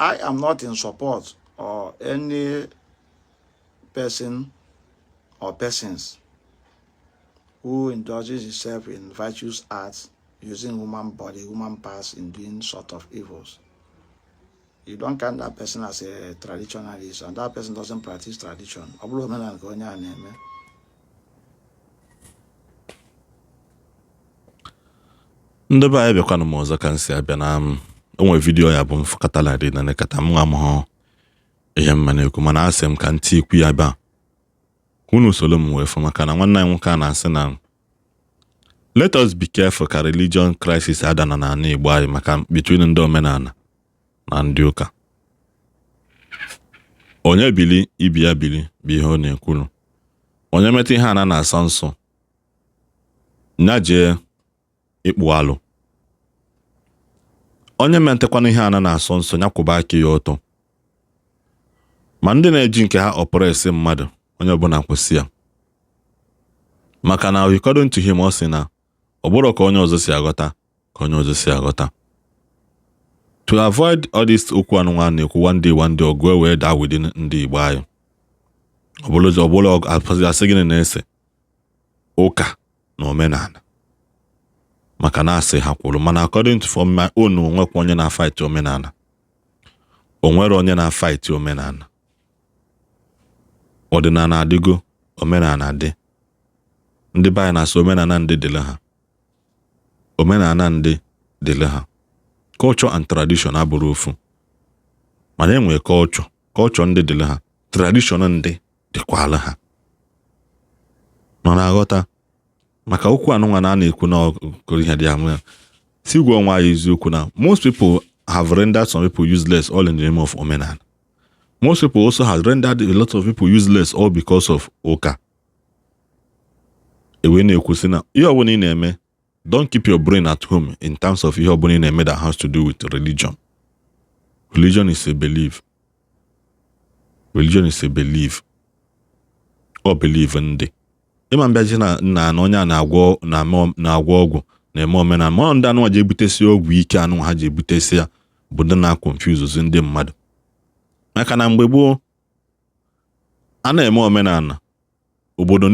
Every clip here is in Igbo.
I am not in support or any person or persons who indulges himself in virtuous arts using human body, human parts in doing sort of evils. You don't count that person as a traditionalist, and that person doesn't practice tradition. Ọ bụrọ omenala ka onye a na-eme. Ndị be anyị, bịakwanụ m ọzọ ka m si abịa na m o nwere vidiyo ya bụ m fụkatala dị na nekata m amụhụ ihe mma na-ekwu, mana asị m ka m tikwu ya ebe a ka unu soro m wee fụ, maka na nwanne anyị nwoke a na-asị na let us be careful ka religion crisis adana n'ala Igbo anyị, maka between ndị omenala na ndị ụka. Onye bili ibi ya bili bụ ihe ọ na-ekwuru. Onye metụ ihe ana na-asọ nsọ nya jee ịkpụ alụ. Onye metekwana ihe ana na-asọ nsọ nya kwụba aka ya ọtọ. Ma ndị na-eji nke ha oppress mmadụ, onye ọbụla kwụsị ya, maka na according to him, ọ sị na ọ bụrụ ka onye ọzọ si aghọta ka onye ọzọ si aghọta. To avoid all this okwu anụnwa na-ekwu, one day one day ọgụ wee daa within ndị Igbo anyị, ọ bụrụ asị gịnị na-ese ụka na omenala, maka na asị ha kwuru. Mana according to from my own, onwekwa onye na-fight omenala, o nwere onye na-fight omenala. Ọdịnala adịgo, omenala dị. Ndị be anyị na-asị omenala ndị dịrị ha, omenala ndị dịrị ha. Culture and tradition abụrụ ofu, mana e nwere culture, culture ndị dịrị ha, tradition ndị dịkwala ha. Nọ na-aghọta maka okwu anụnwa na a na-ekwu na ọkụrụ ihe dị ya si gwa onwe anyị eziokwu na most people have rendered some people useless all in the name of omenala. Most people also have rendered a lot of people useless all because of ụka. Ewee na-ekwu sị na ihe ọbụla ị na-eme, don't keep your brain at home in terms of ihe ọbụla ị na-eme that has to do with religion. Religion is a belief. Religion is a belief. Ọ belief ndị ịma mbịaji na nna na onye a na-agwọ na-agwọ ọgwụ na-eme omenala, ma ndị anụnwa ji ebutesi ọgwụ ike anụnwa ha ji ebutesi ya bụ ndị na-confuse ndị mmadụ, maka na mgbe gboo a na-eme omenala obodo,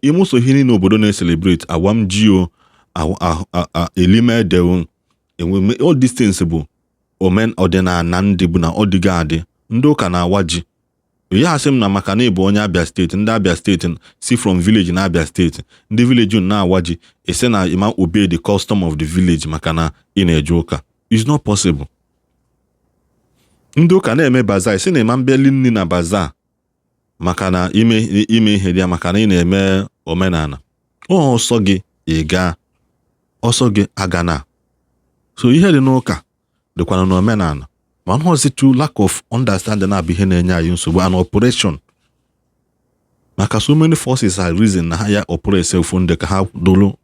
ịmụso ihe niile obodo na-celebrate, awam ji o, elime ede o, enwe all these things bụ omen ọdịnala ndị bụ na ọ dịgo adị. Ndị ụka na-awa ji ya, asị m na maka na ịbụ onye Abia Steeti, ndị Abia Steeti si from village na Abia Steeti, ndị village unu na-awa ji, esi na ịma obey the custom of the village maka na ị na-eje ụka. It's not possible. Ndị ụka na-eme bazaar, isi na ịma mbịali nri na bazaar maka na ime ihe dị ya, maka na ị na-eme omenala. Ọ ọsọ gị ị gaa, ọsọ gị agana. So ihe dị n'ụka dịkwana n'omenala, mana ọzitu lack of understanding na-abụ ihe na-enye anyị nsogbu and operation, maka so many forces are reason na ha ya operate ofu ndị ka ha dolu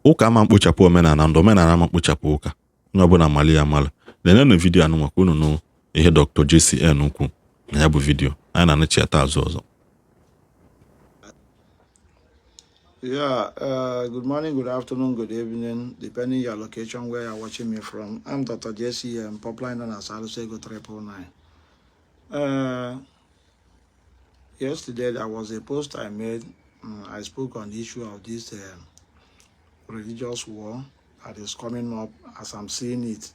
ụka ama mkpochapụ omenala, ndị omenala ama mkpochapụ ụka. Onye ọbụla mali ya mali. Lenenụ vidiyo anụ maka unu nụ ihe Dr. JCN kwu na ya bụ vidiyo. Anyị na-anịchịata azụ ọzọ. Yeah, good morning, good afternoon, good evening, depending your location where you're watching me from. I'm Dr. JCM, popularly known as Alusego 999. Yesterday, there was a post I made. I spoke on the issue of this religious war that is coming up as I'm seeing it.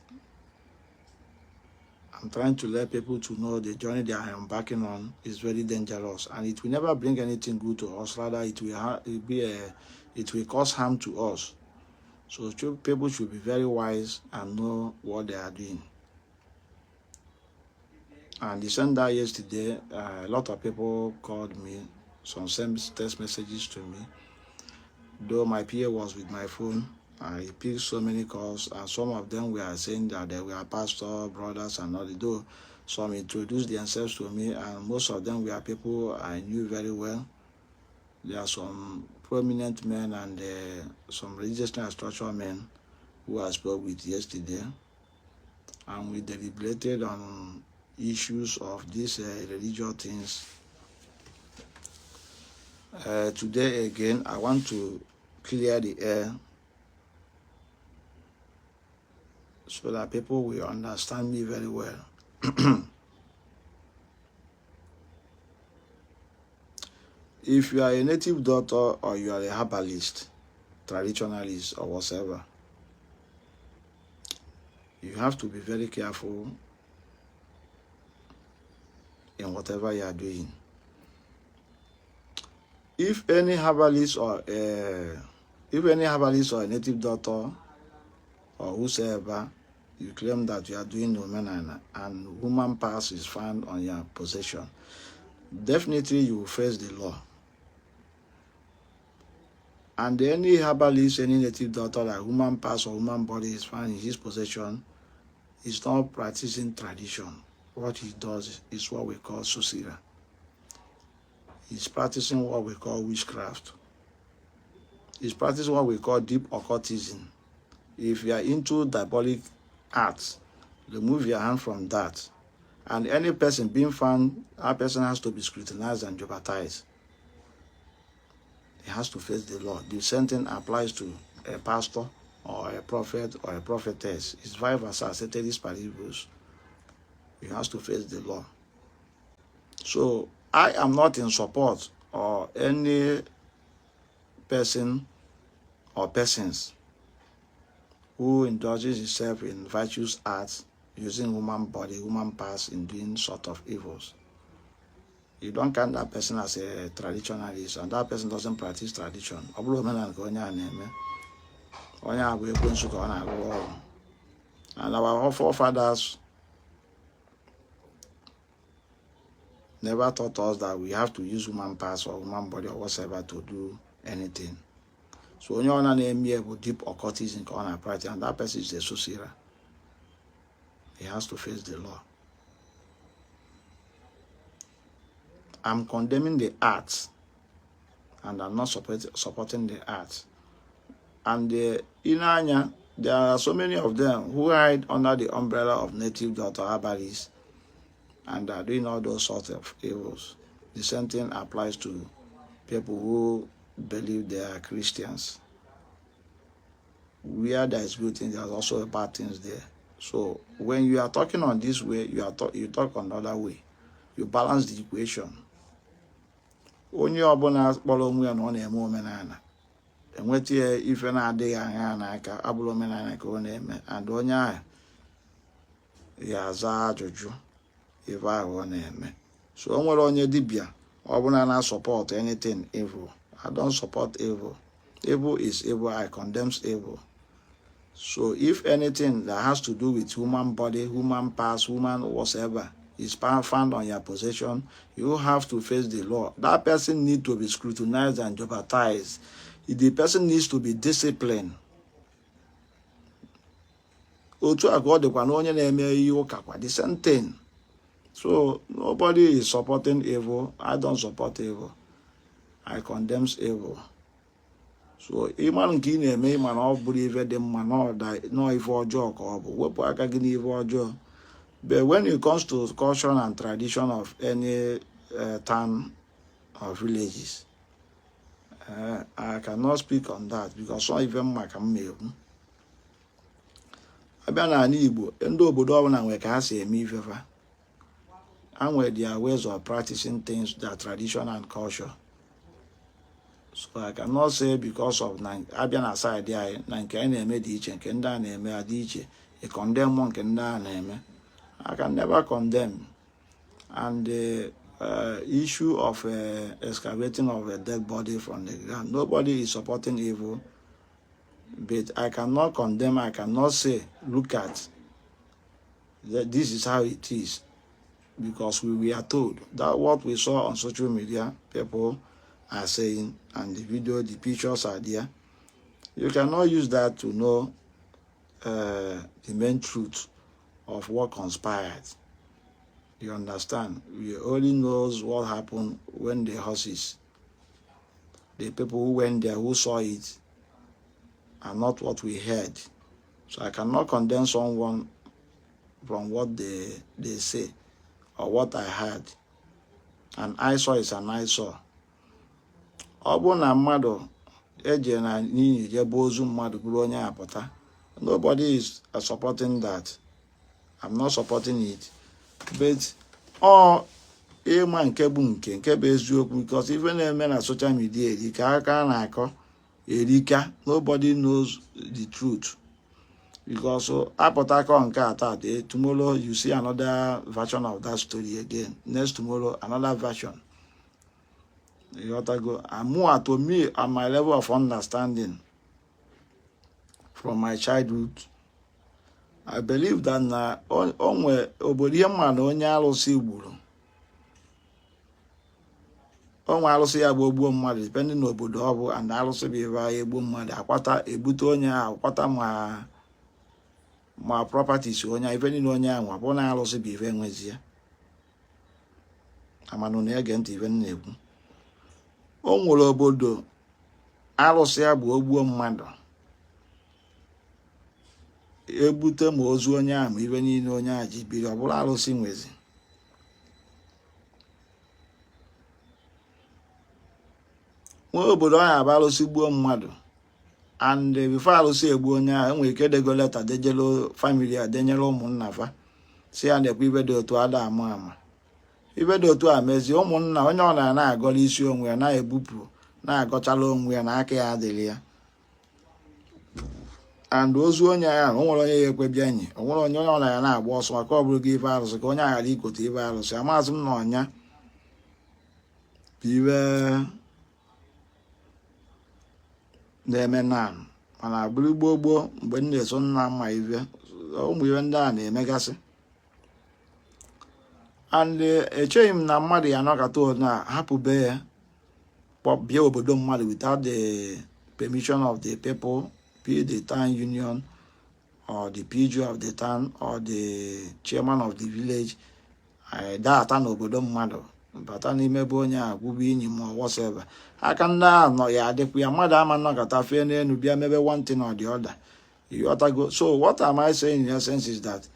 I'm trying to let people to know the journey they are embarking on is very dangerous, and it will never bring anything good to us. Rather, it will it be a, it will cause harm to us. So people should be very wise and know what they are doing. And the same day yesterday, a lot of people called me, some sent text messages to me. Though my PA was with my phone, I picked so many calls, and some of them were saying that they were pastor, brothers, and all. Though some introduced themselves to me, and most of them were people I knew very well. There are some prominent men and some religious and structural men who I spoke with yesterday, and we deliberated on issues of these religious things. Today again, I want to clear the air so that people will understand me very well. If you are a native doctor or you are a herbalist, traditionalist, or whatever, you have to be very careful in whatever you are doing. If any herbalist or a native doctor or whosoever, you claim that you are doing omenala and human parts is found on your possession, definitely you will face the law. And any herbalist, any native doctor that human parts or human body is found in his possession is not practicing tradition. What he does is what we call sorcery. He's practicing what we call witchcraft. He's practicing what we call deep occultism. If you are into diabolic arts, remove your hand from that. And any person being found, that person has to be scrutinized and jeopardized. He has to face the law. The same thing applies to a pastor or a prophet or a prophetess. It's vice versa, ceteris paribus. He has to face the law. So I am not in support of any person or persons who indulges himself in virtuous arts using human body, human parts in doing sort of evils. You don't count that person as a traditionalist, and that person doesn't practice tradition. Ọ bụrụ omenala ka onye a na-eme, onye a bụ ekwensu ka ọ na-arụ ọrụ. And our forefathers never taught us that we have to use human parts or human body or whatever to do anything. So onye ọ na-eme bụ deep occultism ka ọ na-practice, and that person is a sorcerer. He has to face the law. I'm condemning the arts, and I'm not supporting the arts. And in Anya, there are so many of them who hide under the umbrella of native doctor herbalists and are doing all those sorts of evils. The same thing applies to people who believe they are Christians. Where there is good things, there are also bad things there. So when you are talking on this way, you talk on another way. You balance the equation. Onye ọbụla kpọrọ onwe ya na ọ na-eme omenala, enweta ya ife na-adịghị anya n'aka, abụrụ omenala ka ọ na-eme, and onye ahụ ya aza ajụjụ ife ahụ ọ na-eme. So o nwere onye dibịa ọbụla na-support anything evil. I don't support evil. Evil is evil. I condemn evil. So if anything that has to do with human body, human parts, human whatever is found on your possession, you have to face the law. That person needs to be scrutinized and jeopardized. The person needs to be disciplined. Otu a ka ọ dịkwa na onye na-eme ihe ụka kwa, the same thing. So nobody is supporting evil. I don't support evil. I condemn evil. So ịmara nke ị na-eme, ịma na ọ bụrụ ife dị mma, nọọ ife ọjọọ ka ọ bụ, wepụ aka gị n'ife ọjọọ. But when it comes to culture and tradition of any town or villages, I cannot speak on that because ọ ife mma ka m na-ekwu. Abịa n'ala Igbo, ndị obodo ọbụla nwere ka ha si eme ife fa. Ha nwere their ways of practicing things, their tradition and culture. So I cannot say because of na abịa na side anyị na nke anyị na-eme dị iche, nke ndị a na-eme adị iche, ị condemn nke ndị a na-eme. I can never condemn. And the issue of excavating of a dead body from the ground, nobody is supporting evil, but I cannot condemn. I cannot say, look at, that this is how it is, because we were told that what we saw on social media, people are saying, and the video, the pictures are there. You cannot use that to know the main truth of what conspired. You understand? We only knows what happened when the horses, the people who went there, who saw it, and not what we heard. So I cannot condemn someone from what they say or what I heard. An eyesore is an eyesore. Ọ bụrụ na mmadụ eje na n'iyi jebe ozu mmadụ bụrụ onye apụta, Nobody is supporting that. I'm not supporting it, but ọ ịma nke bụ nke bụ eziokwu, because ife na-eme na social media erika, aka a na-akọ erika. Nobody knows the truth, because apụta akọ nke a tata, tomorrow you see another version of that story again, next tomorrow another version. Ịghọtago? Amụa, to me, at my level of understanding from my childhood, I believe that na o nwe obodo ihe mma na onye arụsị gburu, onwe arụsị ya bụ ogbuo mmadụ, depending n'obodo ọ bụ, and arụsị bụ ebe ahụ egbuo mmadụ, akwata ebute onye ahụ, akwata ma properties onye ahụ, ife niile onye ahụ bụ na arụsị bụ ife enwezi ya. Amanụ na-ege ntị ife m na-ekwu. O nwere obodo arụsị ya bụ ogbuo mmadụ, ebute ma ozu onye ahụ, ma ife niile onye ahụ ji biri, ọ bụrụ arụsị nwezi. Nwee obodo ọ ya bụ arụsị gbuo mmadụ, and before arụsị egbuo onye ahụ, enwere ike dego letter dejelu family a, denyere ụmụnna fa, si ya na-ekwe ibe dị otu ada ama ama, ibe dị otu a mezie. Ụmụnna onye ọ na na-agọrọ isi onwe ya, na-ebupụ, na-agọchala onwe ya na aka ya adịrị ya. And ozu onye ahụ, o nwere onye ya ekwe bịa enyi, o nwere onye ọ na ya na-agba ọsọ, maka ọ bụrụ gị ife arụsị ka onye aghara ikote ife arụsị. Amaazị m na ọnya bụ iwe na-eme nan, mana bụrụ gboo gboo, mgbe m na-eso nna mma ife, ụmụ ife ndị a na-emegasị. And echeghị m na mmadụ ya anọkọta na hapụ be ya bịa obodo mmadụ without the permission of the people, be the town union or the PG of the town or the chairman of the village. Daata n'obodo mmadụ, bata n'ime be onye a, gwụbụ inyi ma whatever, aka ndị ahụ nọ ya adịkwa ya. Mmadụ ama nnọkọta fee n'elu bịa mebe one thing or the other. Ịghọtago? So what am I saying in essence is that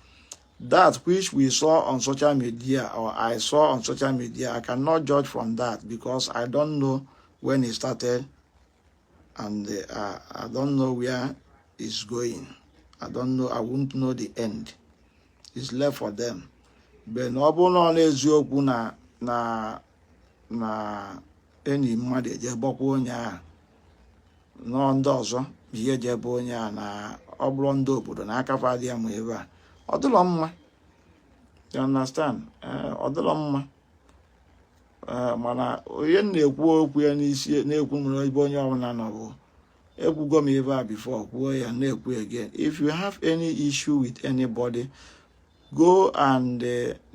that which we saw on social media, or I saw on social media, I cannot judge from that because I don't know when it started, and I don't know where it's going. I don't know. I won't know the end. It's left for them. But na ọ bụrụ na ọ na-eziokwu na enyi mmadụ eje gbakwa onye ahụ nọọ, ndị ọzọ bụ ihe eji ebe onye a, na ọ bụrụ ndị obodo na aka fa dị ya ma ebe a, ọ dịrọ mma. You understand? Ọ dịrọ mma. Mana onye m na-ekwu okwu ya n'isi na-ekwu m ebe onye ọbụla nọ bụ, ekwugo m ebe a before, kwuo ya, na-ekwu again: if you have any issue with anybody, go and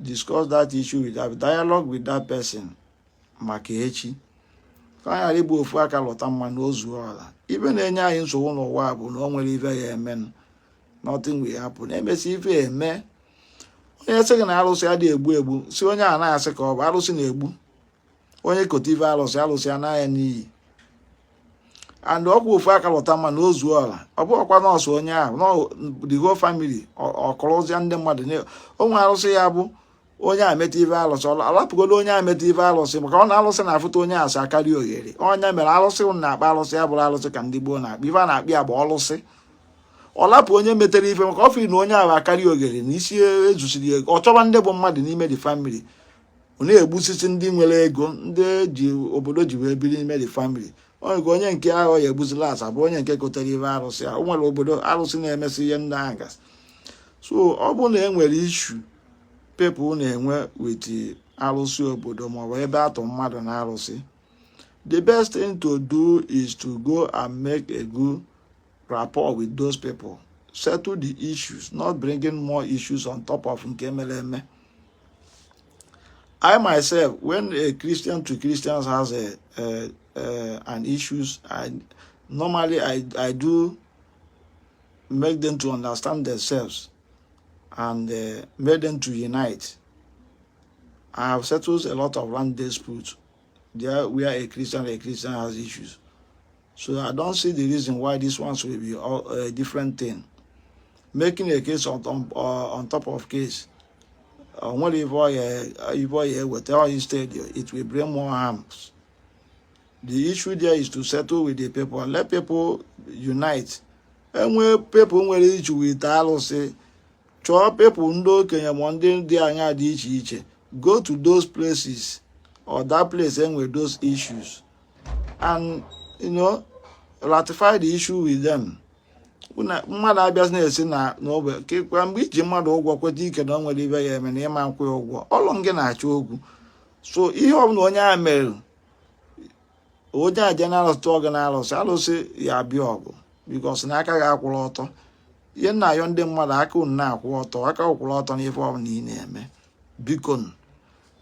discuss that issue with that, dialogue with that person, maka echi ka anyị ghara igbu ofu aka lọta mma na ozu ọla. Ibe na-enye anyị nsogbu n'ụwa bụ na o nwere ife ya emenụ, nothing will happen. Emesi ife eme, onye sị gị na arụsị adịghị egbu egbu, si onye a na-asị ka ọ bụ arụsị na-egbu onye kote ife arụsị, arụsị anaghị n'iyi. And ọkwa ofu aka lọta mma na ozu ọla, ọ bụghịkwa nọọsụ onye ahụ, the whole family ọkọrọzịa ndị mmadụ. Onwe arụsị ya bụ onye a meta ife arụsị, alapụgodo onye a meta ife arụsị, maka ọ na-arụsị na-afụta onye asị akarị oghere. Onye mere arụsị na-akpa arụsị ya bụrụ arụsị ka ndị gboo na-akpa ife a na-akpị ya bụ ọlụsị. Ọ lapụ onye metere ife, maka ọ fịrị na onye ahụ akarị oghere na isi ezusiri ego, ọ chọba ndị bụ mmadụ n'ime the family, ọ na-egbusisi ndị nwere ego, ndị ji obodo ji wee biri n'ime the family. Onye ka onye nke ahụ ya egbuzila asa bụ onye nke kotere ife arụsị a. O nwere obodo arụsị na-emesi ihe ndị ahụ gasị. So ọ bụrụ na e nwere issue people na-enwe with arụsị obodo maọbụ ebe atụ mmadụ na arụsị, the best thing to do is to go and make a good rapport with those people, settle the issues, not bringing more issues on top of nke mere eme. I myself, when a Christian to Christians has a an issues, I normally I do make them to understand themselves and make them to unite. I have settled a lot of land disputes there where a Christian has issues. So I don't see the reason why this ones will be all, a different thing. Making a case on top of case, nwere ife ọ ya eweta or instead it will bring more harms. The issue there is to settle with the people and let people unite. Enwee people nwere issue with alụsị, chọọ people ndị okenye ma ndị dị anya dị iche iche. Go to those places or that place enwe those issues and ratify the issue with them. Mmadụ abịazi na-esi na n'ogbe kwa mgbe iji mmadụ ụgwọ, kweta ike na o nwere ibe ya eme na ịma nkwụ ya ụgwọ ọlụ gị na-achọ okwu. So ihe ọbụla onye a mere, onye a je na alụsị, tụọ gị na alụsị, alụsị ya abịa ọgụ, because na aka gị akwụrụ ọtọ. Ihe nna ayọ ndị mmadụ, aka unu na-akwụ ọtọ, aka kwụrụ ọtọ n'ife ọbụla ị na-eme. Biko,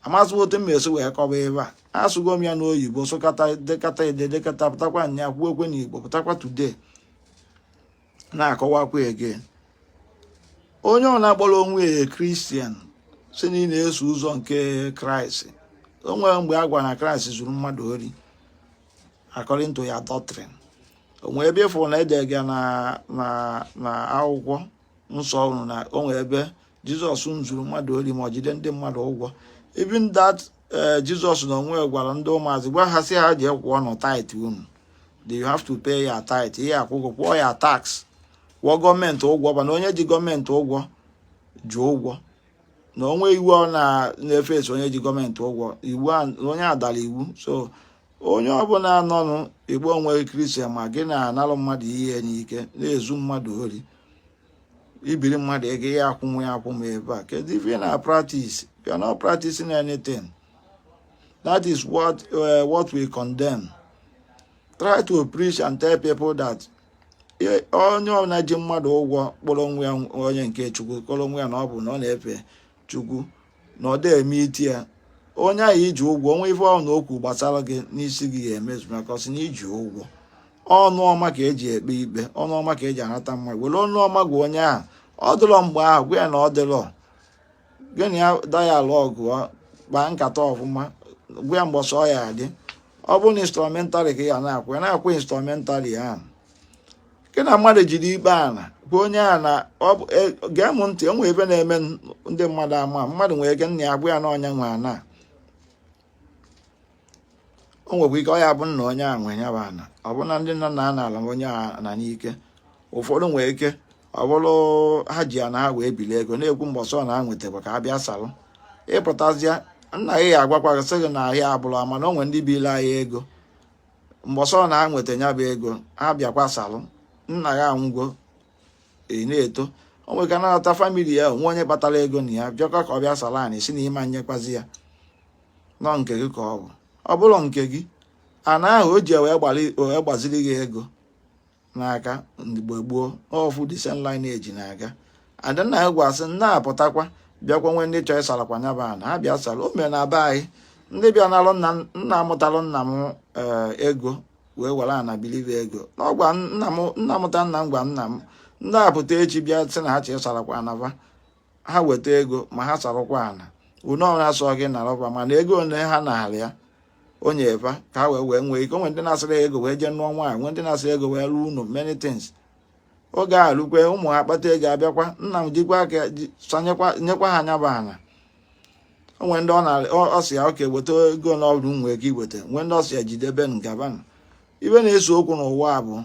amasị otu m esi wee kọba ebe a. Asụgo m ya n'oyibo, sụkata, dekata ede, dekata, pụtakwa nya kwuo ekwe n'Igbo, pụtakwa today na-akọwakwa again. Onye ọ na-akpọrọ onwe ya Christian, si na ị na-eso ụzọ nke Kraịst, o nwere mgbe a gwara na Kraịst zuru mmadụ ori according to ya doctrine? O nwere ebe ịfụrụ na ede gị na akwụkwọ nsọ unu na o nwere ebe Jizọs zuru mmadụ ori ma ọ jide ndị mmadụ ụgwọ? Even that Jizọs na onwe gwara ndị ụmụazị, gwa ha sị ha jee kwụọ nụ tithe unu. You have to pay ya tithe, ihe akwụgwọ, kwụọ ya tax, kwụọ gọọmenti ụgwọ. Mana onye ji gọọmenti ụgwọ ji ụgwọ na onwe iwu ọ na-efe eso. Onye ji gọọmenti ụgwọ iwu, onye a dara iwu. So onye ọbụla nọnụ igbo onwe Christian, ma gị na-analụ mmadụ ihe n'ike, na-ezu mmadụ ori, ibiri mmadụ ego, ya akwụnwe ya akwụ ma ebe a, kedu ife ị na practice? You are not practicing anything. That is what we condemn. Try to preach and tell people that onye ọbụla ji mmadụ ụgwọ, kpọrọ onwe ya onye nke Chukwu, kpọrọ onwe ya na ọ bụ na ọ na-efe Chukwu, na ọ dị eme iti ya, onye ahụ iji ụgwọ onwe ife ọ na okwu gbasara gị n'isi gị ga-emezu, maka ọsị na iji ụgwọ. Ọnụ ọma ka eji ekpe ikpe, ọnụ ọma ka eji anata mmadụ. Were ọnụ ọma gwa onye ahụ ọ dịrọ mgbe ahụ, gwa ya na ọ dịrọ gịnị ya dialogue, kpaa nkata ọfụma, gwa ya mgbe ọsọ ya adị. Ọ bụrụ na installmentary ka ya na-akwụ, ya na-akwụ installmentary ahụ. Gị na mmadụ jiri ikpe ana, gwa onye a na gee m ntị, o nwere ebe na-eme ndị mmadụ ama. Mmadụ nwere ike nna ya gwa ya na ọnya nwe ana. O nwekwa ike ọ ya bụ nna onye a nwe ya bụ ana. Ọ bụ na ndị nna nna na ala onye a na n'ike. Ụfọdụ nwere ike ọ bụrụ ha ji ana ha wee bilie ego, na-ekwu mbọsọ na ha nwetakwa ka ha bịa salụ. Ịpụtazịa, nna gị ya agwakwa gị, sị gị na ahịa abụrụ, mana o nwere ndị bile anyị ego, mbọsọ na ha nweta ya bụ ego, ha bịakwa salụ. Nna ya anwụgo, ị na-eto, o nwere ka nata family ya onwe onye kpatara ego na ya bịakwa ka ọ bịa sala anyị, si na ịma nyekwazi ya nọ nke gị, ka ọ bụ ọ bụrụ nke gị ana ahụ o ji wee gbaziri gị ego n'aka mgbe gboo. Ofu the same lineage na-aga. Ada nna ya gwasị nna apụtakwa, bịakwa nwee ndị chọrọ ịsarakwa nya bụ ana, ha bịa sara. O mere na be anyị, ndị bịa nalụ nna nna amụtalụ nna m ego wee were ana bilive ego na ọgwa nna m, nna mụta nna m, gwa nna m, ndị apụta echi bịa sị na ha chọ ịsarakwa anava, ha weta ego ma ha sarụkwa ana unu ọbụla sọ gị narọkwa. Mana ego ole ha nara ya, onye eva ka ha wee nwee ike. Onwe ndị na-asịrị ego wee jee nụọ nwaanyị, nwee ndị na-asịrị ego wee rụọ ụlọ, many things. Oge a rukwe, ụmụ ha kpata ego, abịakwa, nna m jikwa aka sanyekwa nyekwa ha anya bụ ana. Onwe ndị ọ na ọ sị ya oke weta ego na ọrụ nwee ike iweta, nwee ndị ọ sị ya jidebe ngabanụ. Ibe na-eso okwu n'ụwa bụ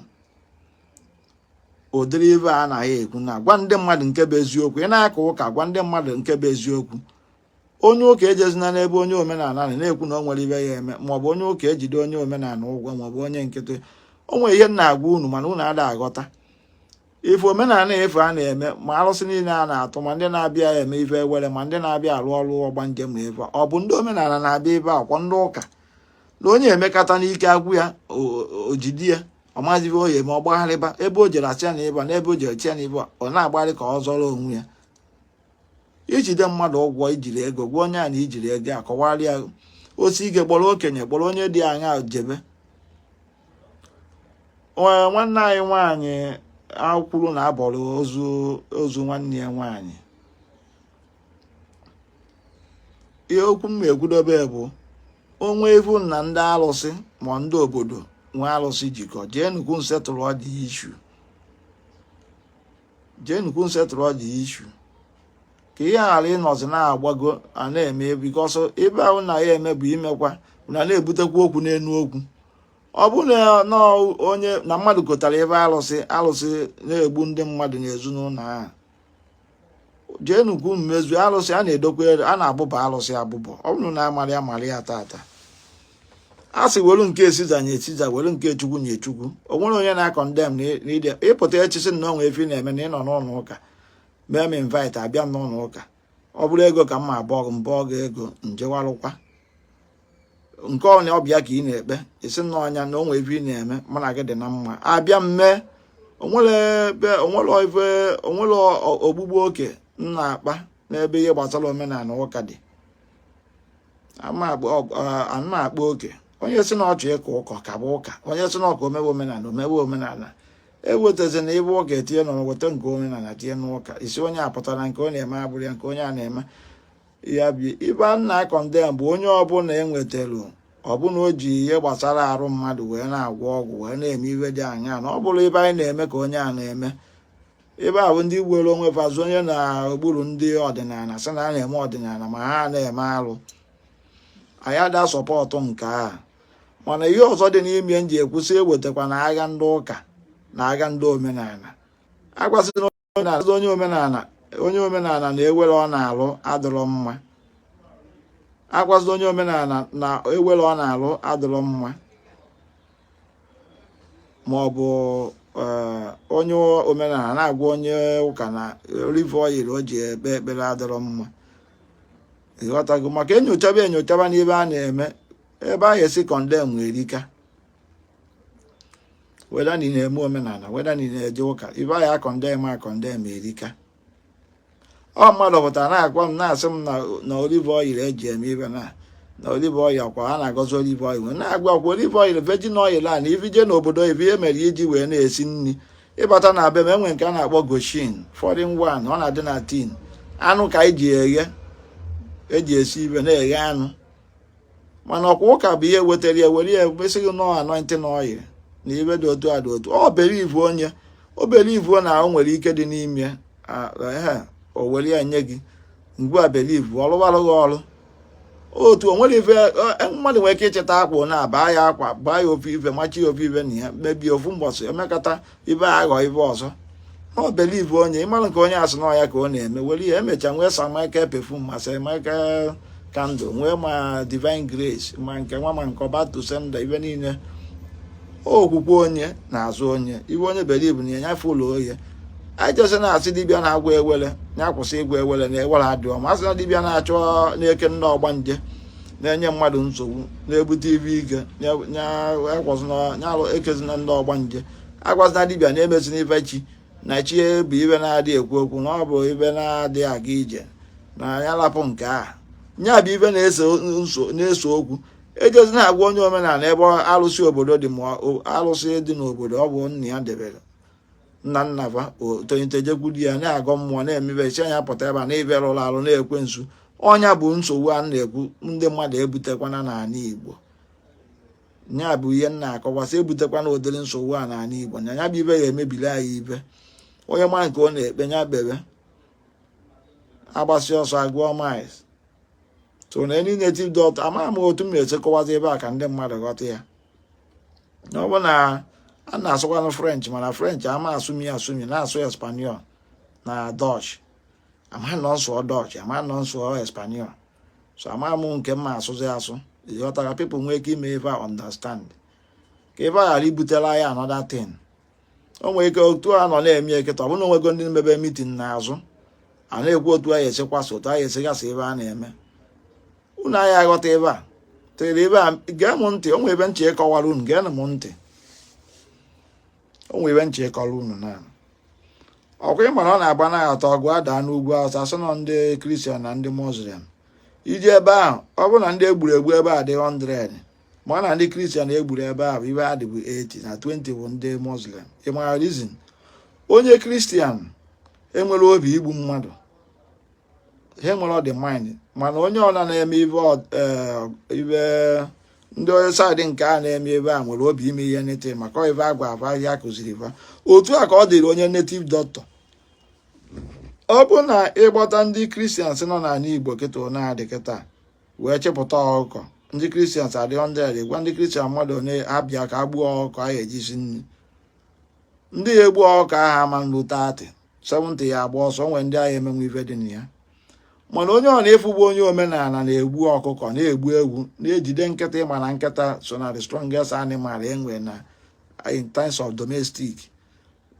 ụdịrị ibe a anaghị ekwu na gwa ndị mmadụ nke bụ eziokwu. Ị na-aka ụka, gwa ndị mmadụ nke bụ eziokwu. Onye ụka ejezina n'ebe onye omenala na-ekwu na o nwere ibe ya eme, maọbụ onye ụka ejide onye omenala ụgwọ, maọbụ onye nkịtị. O nwere ihe m na-agwa unu, mana unu ada aghọta. Ife omenala efe a na-eme, ma arụsị niile a na-atụ, ma ndị na-abịa eme ife ewere, ma ndị na-abịa arụ ọrụ ọgba njem, ma ebe ọ bụ ndị omenala na-abịa ebe akwa ndị ụka na onye emekata n'ike agwụ ya, ojidi ya, ọ mazive oyi eme, ọ gbagharịba ebe o jere asị ya na ịba n'ebe o jere chi ya na ịba, ọ na-agbagharị ka ọ zọrọ onwe ya. Ijide mmadụ ụgwọ, ijiri ego, gwa onye a na ijiri ego, akọwara ya osi ike, kpọrọ okenye, kpọrọ onye dị anya jebe. Nwanne anyị nwaanyị akwuru na abọrọ ozu nwanne ya nwaanyị. Ihe okwu m ekwudobe bụ, onwe ifu na ndị alụsị ma ndị obodo nwe alụsị jikọ, jee nnukwu nsetụrụ ọ dị issue, jee nnukwu nsetụrụ ọ dị issue, ka ihe ghara ịnọzi na-agbago a na-eme, because ebe ahụ na ya eme bụ imekwa na na-ebutekwa okwu n'enu okwu. Ọ bụrụ na onye na mmadụ kotara ebe alụsị alụsị na-egbu ndị mmadụ n'ezinụlọ ahụ, jee nukwu mmezu alụsị a na-edokwa, a na-abụba alụsị abụbọ. Ọ bụrụ na amarị amarị ya tata, a sị welu nke Siza nye Siza, welu nke Chukwu nye Chukwu. O nwere onye na-acondemn na ide ịpụta echisi na onwe efi na-eme na ịnọ n'ụlọ ụka mee m invite, abịa m n'ụlọ ụka. Ọ bụrụ ego ka m ma abụọ mbọ gị ego njewalụkwa nke ọnya ọbịa ka ị na-ekpe isi nna ọnya na onwe efi na-eme, mụ na gị dị na mma, abịa m mee. Onwere ebe onwere ife, onwere ogbugbu oke m na-akpa n'ebe ihe gbasara omenala ụka dị. Ama akpa oke. Onye si na ọchụ ịka ụka ka bụ ụka, onye si na ọka omewe omenala, omewe omenala. Ewetazina ebe ụka etinye na weta nke omenala tinye n'ụka isi onye apụtara nke ọ na-eme abụrụ ya nke onye a na-eme ya bi. Ibe a na-acondemn bụ onye ọbụla enwetara ọbụna o ji ihe gbasara arụ mmadụ wee na-agwọ ọgwụ, wee na-eme ihe dị anya na ọ bụrụ ebe anyị na-eme ka onye a na-eme ebe a bụ ndị were onwe fazụ onye na okpuru ndị ọdịnala sị na a na-eme ọdịnala ma ha na-eme alụ. Anyị ada support nke a. Mana ihe ọzọ dị n'ime m ji ekwusị ewetakwa na agha ndị ụka na agha ndị omenala agwasịna onye omenala, onye omenala na ewere ọ na-alụ adịrọ mma. Agwazila onye omenala na ewere ọ na-alụ adịrọ mma, ma ọ bụ onye omenala na-agwa onye ụka na olive oil o ji ekpe ekpere adịrọ mma. Ịghọtago? Maka enyochaba enyochaba n'ibe a na-eme ebe ahụ esi condemn erika, weda na ị na-eme omenala, weda na ị na-eje ụka, ibe ahụ acondemn acondemn erika. Ọ mmadụ pụtara na-agwa m, na-asị m na olive oil eji eme ibe na olive oil kwa a na-agọzi olive oil, wee na-agwa kwa olive oil, virgin oil a na ifije n'obodo oyibo, ihe mere iji wee na-esi nri. Ịbata na be m, enwe nke a na-akpọ Goshin foreign one, ọ na-adị na tin. Anụ ka anyị ji eghe, eji esi ibe na-eghe anụ. Mana ọkwa ụka bụ ihe wetara ya, were ya mesịghị nọọ anointing oil na ibe dị otu a dị otu ọ believe. Onye o believe na o nwere ike dị n'ime ehe, o were ya nye gị mgbe a believe ọlụbalụ gị ọrụ otu o nwere ife mmadụ nwere ike ịchịta akwa na baa ya akwa, baa ya ofu ife, machi ya ofu ife na ya mebie ofu mbọsị, emekata ibe aghọ ife ọzọ. Ọ believe onye ịmara nke onye asị na ya ka ọ na-eme, were ya emecha nwee St. Michael perfume, ma St. Michael candle, nwee ma divine grace, ma nke nwa, ma nke ọba to sender, ibe niile. Okwukwe onye na-azụ onye, ibe onye believe na ya nyafe ụlọ oye. Anyị jesi na-asị dibịa na-agwa ewele ya kwụsị ịgwa ewele na ewele adịọ ma asị na dibịa na-achọ na-eke ndị ọgbanje na-enye mmadụ nsogbu, na-ebute ibe ike, ekezina ndị ọgbanje. Agwazina dibịa na-emezina ife chi na chi bụ ibe na-adị ekwu okwu, na ọ bụ ibe na-adị aga ije na ya lapụ nke a nya bụ ibe na-ese okwu. Ejezina agwa onye omenala ebe alụsị obodo dị, ma alụsị dị n'obodo ọ bụ nna ya debere, nna nna fa tolite jekwuru ya na-agọ mmụọ na-emebe isi anya pụta ebe a na ibe rụrụ arụ na-ekwe nsu. Ọnya bụ nsogbu a na-ekwu ndị mmadụ ebutekwana n'ala Igbo. Nya bụ ihe m na-akọwasị, ebutekwana ụdịrị nsogbu a n'ala Igbo, na ya bụ ibe ya emebili anyị ibe. Onye mara nke ọ na-ekpe ya kpebe, agbasi ọsọ agụọ miles. So na any native doctor, amaghị m otu m na-esi kọwazi ebe a ka ndị mmadụ ghọta ya. Na ọ bụ na a na-asụkwanụ French, mana French ama asụmi asụmi, na-asụ Español na Dutch, ama nọ nsụọ Dutch, ama nọ nsụọ Español, so ama m nke m ma asụzi asụ. Ịghọtara? People nwee ike ime ebe a understand, ka ebe a ghara ibutere anyị another thing. O nwere ike otu a nọ na-eme ekịta, ọ bụrụ na onwego ndị mebe meeting n'azụ a na-ekwu otu anyị esikwasa, otu anyị esigasị ebe a na-eme. Unu anyị aghọta ebe a tere ebe a. Gee m ntị, o nwere ebe nche ịkọwara unu. Geenụ m ntị, o nwere ebe nche ịkọrọ unu na ọkwa ịma na ọ na-agba naghị atọ ọgụ adaa n'ugwu Awụsa, sị nọ ndị Christian na ndị Muslim iji ebe ahụ. Ọ bụrụ na ndị egburu egbu ebe a dị 100, ma na ndị Christian egburu ebe ahụ ibe ha dịbụ 80 na 20 bụ ndị Muslim. Ị mara reason? Onye Christian enwere obi igbu mmadụ, ha enwere ọ dị mind. Mana onye ọla na-eme ibe ndị onye side nke a na-eme ebe a nwere obi ime ihe nete, maka ibe agwa ava ahịa kụziri fa. Otu a ka ọ dịrị onye native doctor. Ọ bụ na ịgbọta ndị Christians nọ n'ala Igbo kịta na-adị kịta wee chịpụta ọkụkọ Ndị Christians adị 100, gwa ndị Christian mmadụ one ha bịa ka a gbuo ọkụkọ a ga-eji si nri. Ndị ya egbu ọkụkọ ahụ ama nlu 30, 70 ya agba ọsọ. Nwee ndị agha emenwe ife dị na ya. Mana onye ọ na-efugbu onye omenala na-egbu ọkụkọ, na-egbu egwu, na-ejide nkịta. Ịma na nkịta so na the strongest animal enwe na in terms of domestic.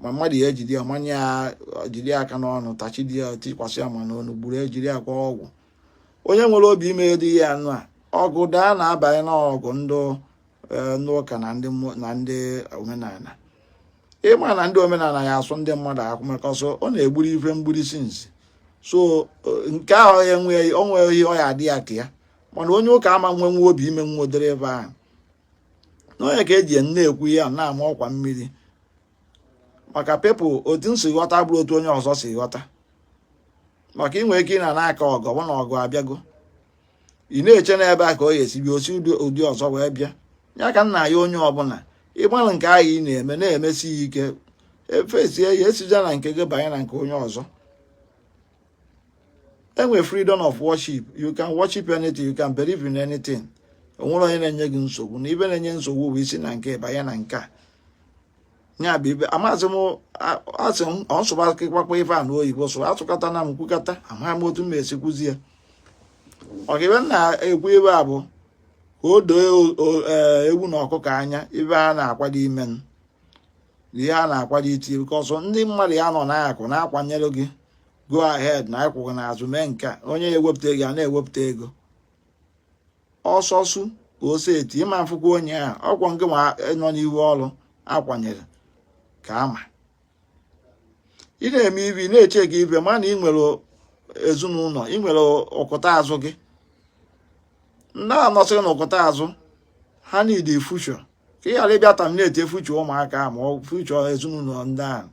Ma mmadụ ya ejide ya, manye ya, jide ya aka n'ọnụ, tachidi ya, tikwasị ya ma n'ọnụ, gburu, ejiri ya kwa ọgwụ. Onye nwere obi ime dị ya anụ a, ọgụ daa na-abanye n'ọgụ ndị ụka na ndị omenala. Ịma na ndị omenala ya asụ ndị mmadụ akwụ, maka ọsọ ọ na-egburu ife mgburi sinsi. So nke ahụ enweghị o nweghị ọ ya adị ya ka ya. Mana onye ụka ama nwenwe obi ime nwodere ebe ahụ na onye ka eji na-ekwu ihe a na-ama ọkwa mmiri, maka people otu m si ghọta bụrụ otu onye ọzọ si ghọta. Maka inwe ike ị na na-aka ọgụ, ọ bụ na ọgụ abịago, ị na-eche n'ebe a ka ọ ga-esi bịa, osi ụdị ọzọ wee bịa. Ya ka nna ya, onye ọbụla ịgbalụ nke ahụ ị na-eme, na-emesi ya ike, efesie ya, esija na nke gị banye na nke onye ọzọ. Enwe freedom of worship. You can worship anything, you can believe in anything. O nwere onye na-enye gị nsogbu na ibe na-enye nsogbu bụ isi na nke banye na nke a. Ya bụ ibe amaghịzị m asị m ọnsụba kịkpakpa ife a n'oyibo sụ atụkata na m kwukata. Amaghị m otu m esi kwuzi ya. Ọka ibe m na-ekwu ebe a bụ ka o doo ewu na ọkụkọ anya ibe a na-akwado ime na ihe a na-akwado itinye, because ndị mmadụ ya nọ n'akụ na-akwanyere gị, go ahead na ịkwụ gị n'azụ mee nke a. Onye ya ewepụta ego, a na-ewepụta ego ọsọsụ ka o eti ịma mfụkwa onye ahụ ọkwọ nke ma nọ n'ihu ọrụ akwanyere ka ama. Ị na-eme ibe, ị na-eche gị ibe ma na ị nwere ezinụlọ, ị nwere ọkụta azụ gị. Ndị a nọsịrị n'ụkụta azụ ha need future, ka ị ghara ịbịa terminate future ụmụaka ma ọ future ezinụlọ ndị ahụ,